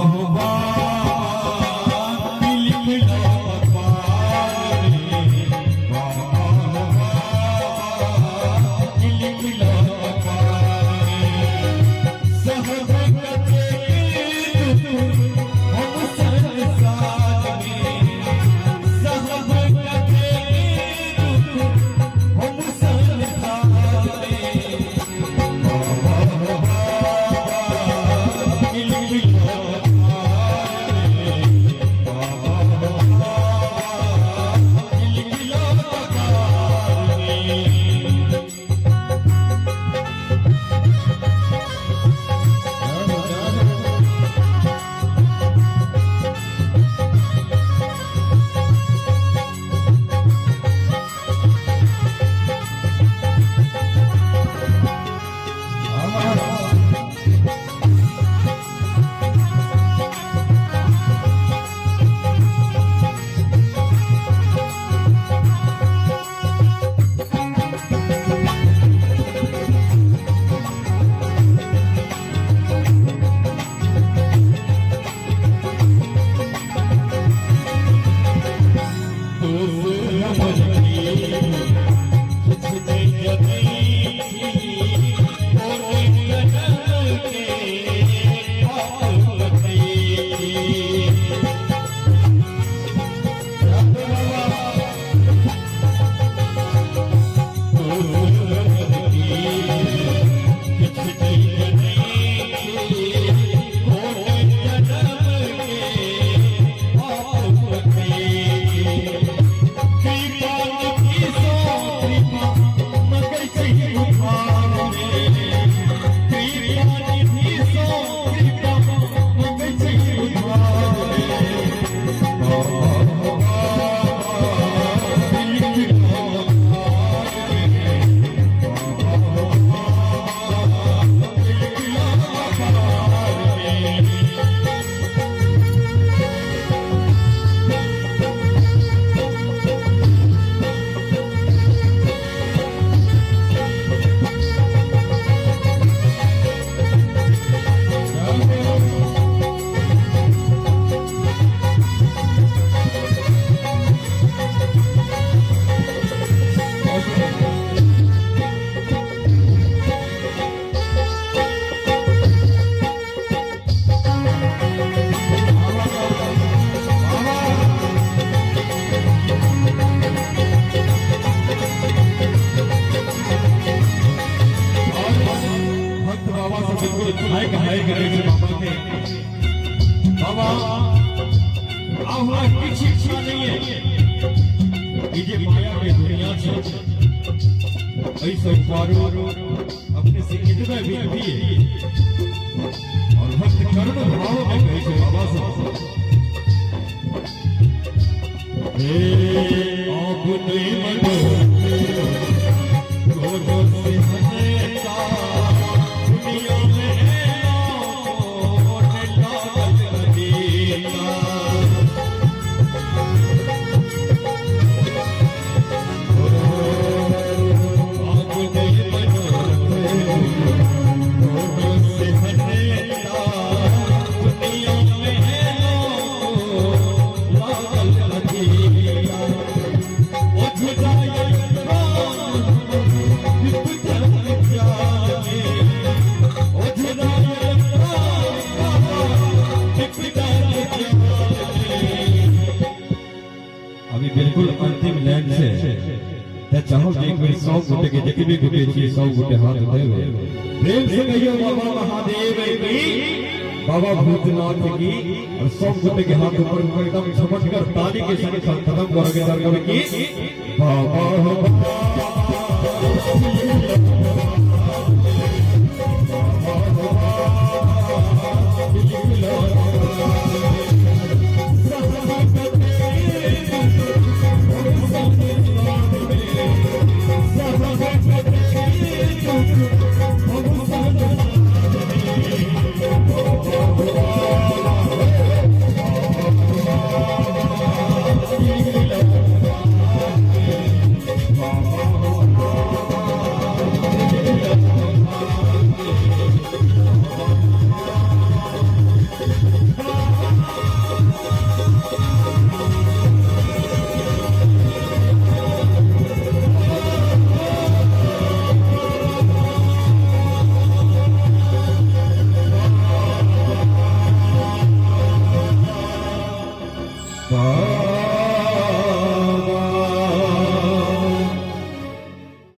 हो बाबा लिखलो कपार में, बाबा हो बाबा लिखलो कपार में। सहब कते दुख हम संसार में, सहब कते दुख हम संसार में, बाबा हो बाबा लिखलो कपार में, बाबा हो बाबा लिखलो कपार में। भक्त बाबा से बिल्कुल हाय हाय करे छै बाबा के। बाबा आब हमरा किछु इच्छा नहीं है, ई जे माया के दुनिया छै एहि पारू अपने से इतने भी है। और भक्त करुण भाव में कहै छै बाबा से, हे अब नहीं मनो गोरो से हनेता, दुनिया में लागल अनेका। अब नहीं मनोरथ गोरो से हनेता, दुनिया में लागल अनेका। ओझरायल प्राण विपदन जाने, ओझरायल प्राण विपदन जाने। अभी बिल्कुल अंतिम लाइन छै, ते चाहो कि एक बेर 100 गोटे के जतबे गोटे छी 100 गोटे हाथ उठेबै, प्रेम से कहियो बाबा महादेव की, बाबा भूतनाथ की। और 100 गोटे के हाथ ऊपर ऊपर एकदम झपट कर ताली के संग खत्म करोगे दर की बाबा हो बाबा।